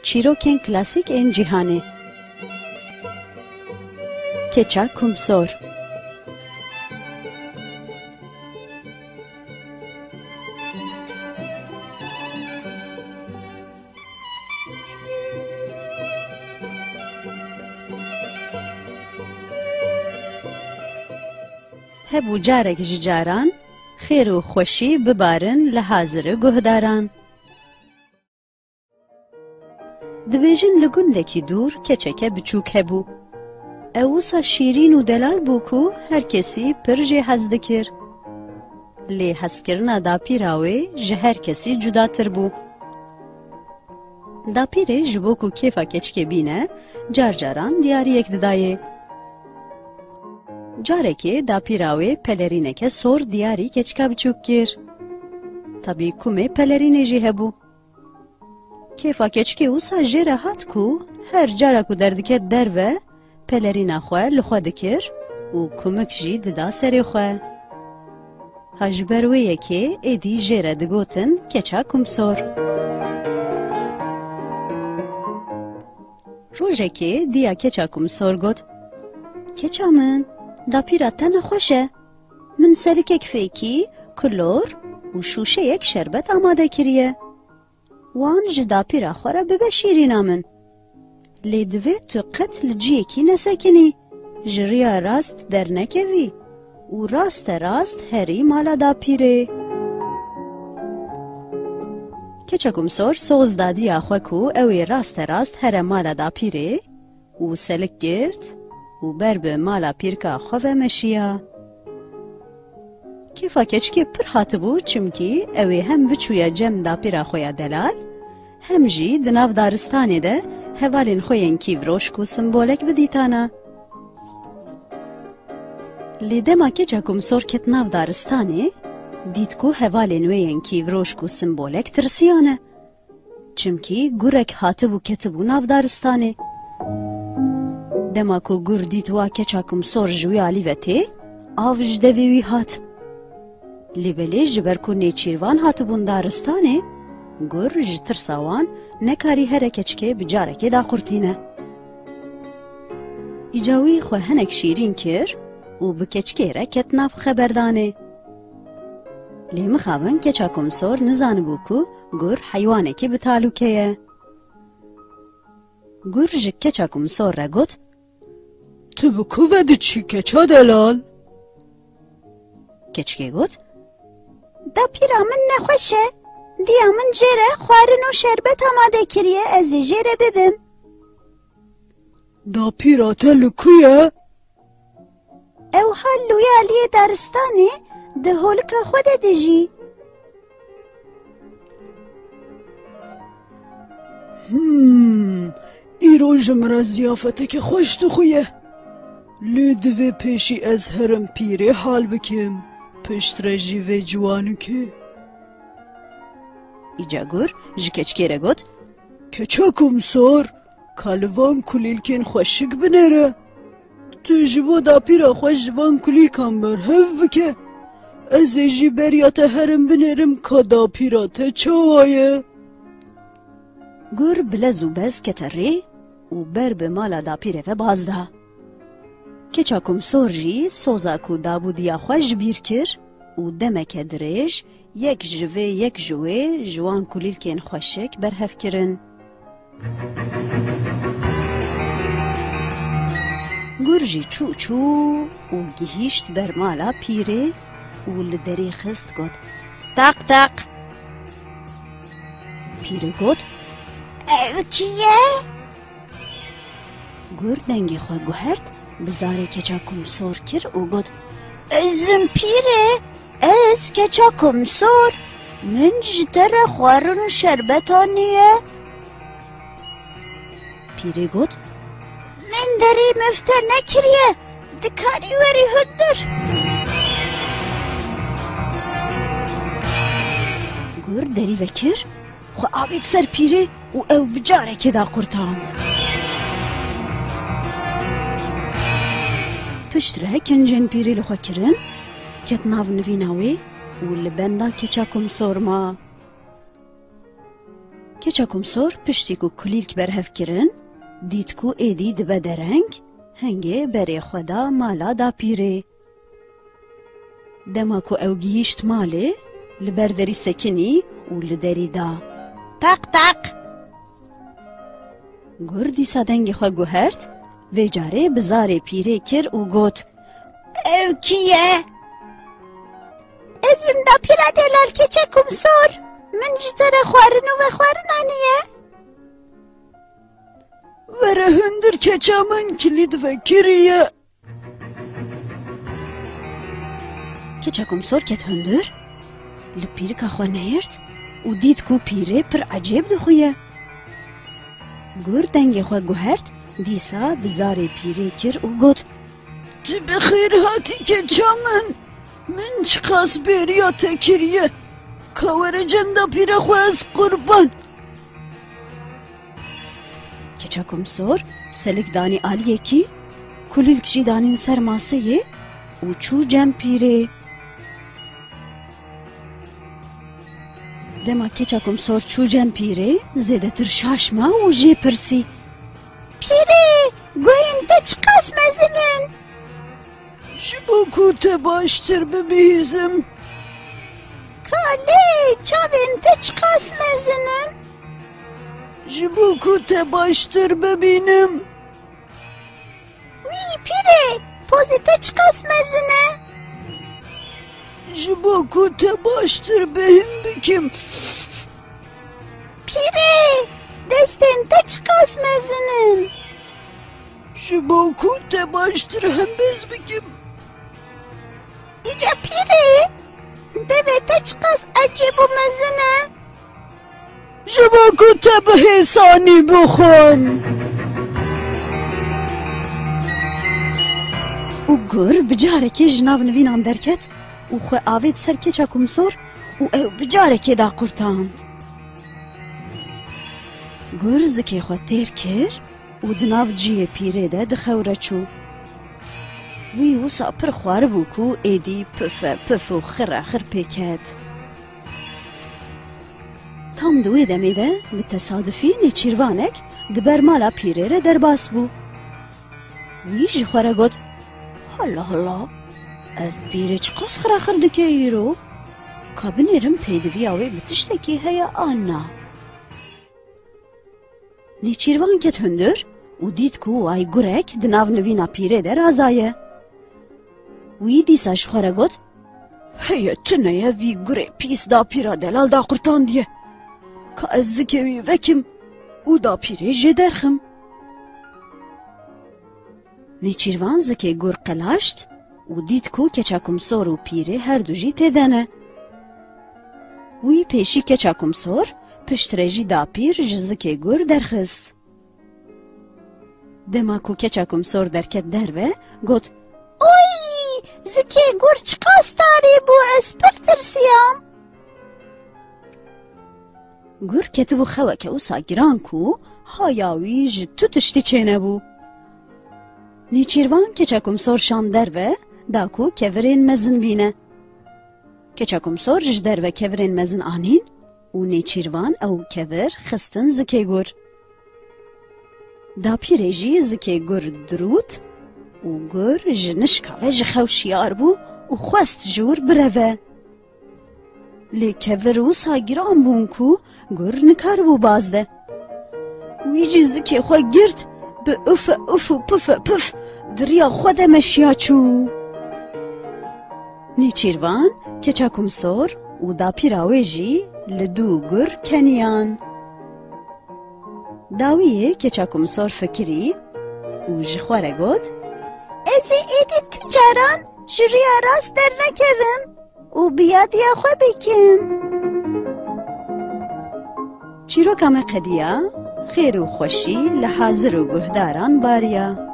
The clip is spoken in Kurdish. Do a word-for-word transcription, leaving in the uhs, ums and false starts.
Çîrokên klasîk ên cîhanê. Keça Kumsor. Hebû carek ji caran, xêr û xweşî bibarin li haziri guhdaran. Dibêjin li gundekî dûr keçeke biçûk hebû. Ew wisa şîrîn û delal bû ku her kesî pir jê hez dikir. Lê hezkirina dapîra wê ji her kesî cudatir bû. Dapîrê ji bo ku kêfa keçikê bîne, car caran diyariyek didayê. Carekê dapîra wê pelerîneke sor diyarî keçika biçûk kir. Tabî kumê pelerînê jî hebû. Kêfa keçikê wisa jê re hat ku her cara ku derdiket derve, pelerîna xwe li xwe dikir û kumik jî dida serê xwe. Ha ji ber wê yekê êdî jê re digotin keça Kumsor. Rojekê diya keça Kumsor got, "Keça min, dapîra te nexweş e. Min selikek fêkî, kilor û şûşeyek şerbet amade kiriye. Wan ji dapîra xwe re bibe şîrîna min. Lê divê tu qet li ciyekî nesekinî, ji riya rast dernekevî û raste rast herî mala dapîrê." Keça Kumsor soz da diya xwe ku ew ê raste rast here mala dapîrê û selik girt û ber bi mala pîrka xwe ve meşiya. Kêfa keçikê pir hatibû, çimkî ew ê hem biçûya cem dapîra xwe ya delal, hem jî di nav daristanê de hevalên xwe yên kîvroşk û simbolek bidîtana. Lê dema keça Kumsor ket nav daristanê, dît ku hevalên wê yên kîvroşk û simbolek tirsiyane. Çimkî gurek hatibû ketibû nav daristanê. Dema ku gur dît wa keça Kumsor ji wî alî ve tê, av ji devê wî hat. Lê belê ji ber ku nêçîrvan hatibûn daristanê, gur ji tirsa wan nekarî here keçikê bi carekê daqurtîne. Îca wî xwe hinek şîrîn kir û bi keçikê re ket nav xeberdanê. Lê mixabin keça Kumsor nizanibû ku gur heywanekî bi talûke ye. Gur ji keça Kumsor re got, "Tu bi ku ve diçî keça delal?" Keçikê got, "Dapîra min nexweş e. Diya min jê re xwarin û şerbet amade kiriye, ez ê jê re bibim." "Dapîra te li ku ye?" "Ew ha li wê aliyê daristanê di holika xwe de dijî." "Hmm, îro ji min re ziyafeteke xweş dixuye. Lê divê pêşî ez herim pîrê hal bikim, piştre jî vê ciwanikê." Îca gur ji keçikê re got, "Keça Kumsor, ka li van kulîlkên xweşik binêre. Tu ji bo dapîra xwe ji van kulîlkan berhev bike. Ez ê jî beriya te herim binêrim ka dapîra te çawa ye." Gur bi lez û bez kete rê û ber bi mala dapîrê ve baz da. Keça Kumsor jî soza ku dabû diya xwe ji bîr kir û demeke dirêj yek ji vê yek ji wê ji wan kulîlkên xweşik berhev kirin. Gur jî çû çû û gihîşt ber mala pîrê û li derî xist got, "Taq taq." Pîrê got, "Ev kî ye?" Gur dengê xwe guhert, bi zarê keça Kumsor kir û got, "Ez im pîrê, ez keça Kumsor, min ji te re xwarin û şerbet aniye." Pîrê got, "Min derî mifte nekiriye, dikarî werî hundir." Gur derî vekir, xwe avêt ser pîrê û ew bi carekê da qurtand. Piştre kincên pîrê li xwe kirin, ket nav nivîna wê û li benda keça Kumsor ma. Keça Kumsor piştî ku kulîlk berhev kirin, dît ku êdî dibe dereng, hingê berê xwe da mala dapîrê. Dema ku ew gihîşt malê, li ber derî sekinî û li derî da, "Taq taq!" Gur dîsa dengê xwe guhert, vê carê bi zarê pîrê kir û got, "Ew kî ye?" "Ez im dapîra delal Keça Kumsor. Min ji te re xwarin û vexwarin aniye." "Were hundir keça min kilît vekiriye." Keça Kumsor ket hundir, li pîrika xwe neyrt û dît ku pîrê pir ecêb dixuye. Gur dengê xwe guhert, dîsa bi zarê pîrê kir û got, "Tu bi xêr hatî keça min. Min çiqas bêriya te kiriye. Ka were cem dapîra xwe ez qurban." Keça Kumsor selik danî aliyekî, kulîlk jî danîn ser maseyê û çû cem pîrê. Dema Keça Kumsor çû cem pîrê, zêdetir şaş ma û jê pirsî, "Pîrê, guhên te çiqas mezin in?" "Ji bo ku te baştir bibihîzim." "Ka lê çavên te çiqas mezin in?" "Ji bo ku te baştir bibînim." "Wî pîrê, pozê te çiqas mezin e?" "Ji bo ku te baştir bihim bikim." "Pîrê, destên te çiqas mezin in?" "Ji bo ku te baştir hembêz bikim." "Îca pîrê, devê te çiqas ecêb û mezin e?" "Ji bo ku te bi hêsanî bixwim." Û gur bi carekê ji nav nivînan derket û xwe avêt ser Keça Kumsor û ew bi carekê daqurtand. Gur zikê xwe têr kir û di nav cihê pîrê de di xew re çû. Wî wisa pir xwaribû ku êdî pife pif û xire xir pê ket. Tam di wê demê de bi tesadufî nêçîrvanek di ber mala pîrê re derbas bû. Wî ji xwe re got, "Halla halla, ev pîrê çiqas xire xir dike îro? Ka binêrim pêdiviya wê bi tiştekî heye an na." Nêçîrvan ket hundir û dît ku way gurek di nav nivîna pîrê de razaye. Wî dîsa ji xwe re got, "Heye tune ye vî gurê pîs dapîra delal daqurtandiye. Ka ez zikê wî vekim û dapîrê jê derxim." Nêçîrvan zikê gur qelaşt û dît ku Keça Kumsor û pîrê her du jî tê de ne. Wî pêşî Keça Kumsor, piştre jî dapîr ji zikê gur derxist. Dema ku Keça Kumsor derket derve, got, "Oy, zikê gur çiqas tarî bû, ez pir tirsiyam." Gur ketibû xeweke wisa giran ku haya wî ji tu tiştî çênebû. Nêçîrvan Keça Kumsor şand derve, da ku kevirên mezin bîne. Keça Kumsor ji derve kevirên mezin anîn û nêçîrvan ew kevir xistin zikê gur. Dapîrê jî zikê gur dirût û gur ji nişka ve ji xew şiyar bû û xwest ji wir bireve. Lê kevir wisa giran bûn ku gur nikaribû bazde. Wî jî zikê xwe girt, bi ufe uf û pufe puf di riya xwe de meşiya çû. Nêçîrvan, Keça Kumsor û dapîra wê jî li dû gur keniyan. Dawiyê Keça Kumsor fikirî û ji xwe re got, "Ez ê êdî tu caran ji riya rast dernekevim û bi yadiya xwe bikim." Çîroka me qediya, xêr û xweşî li hazir û guhdaran bariya.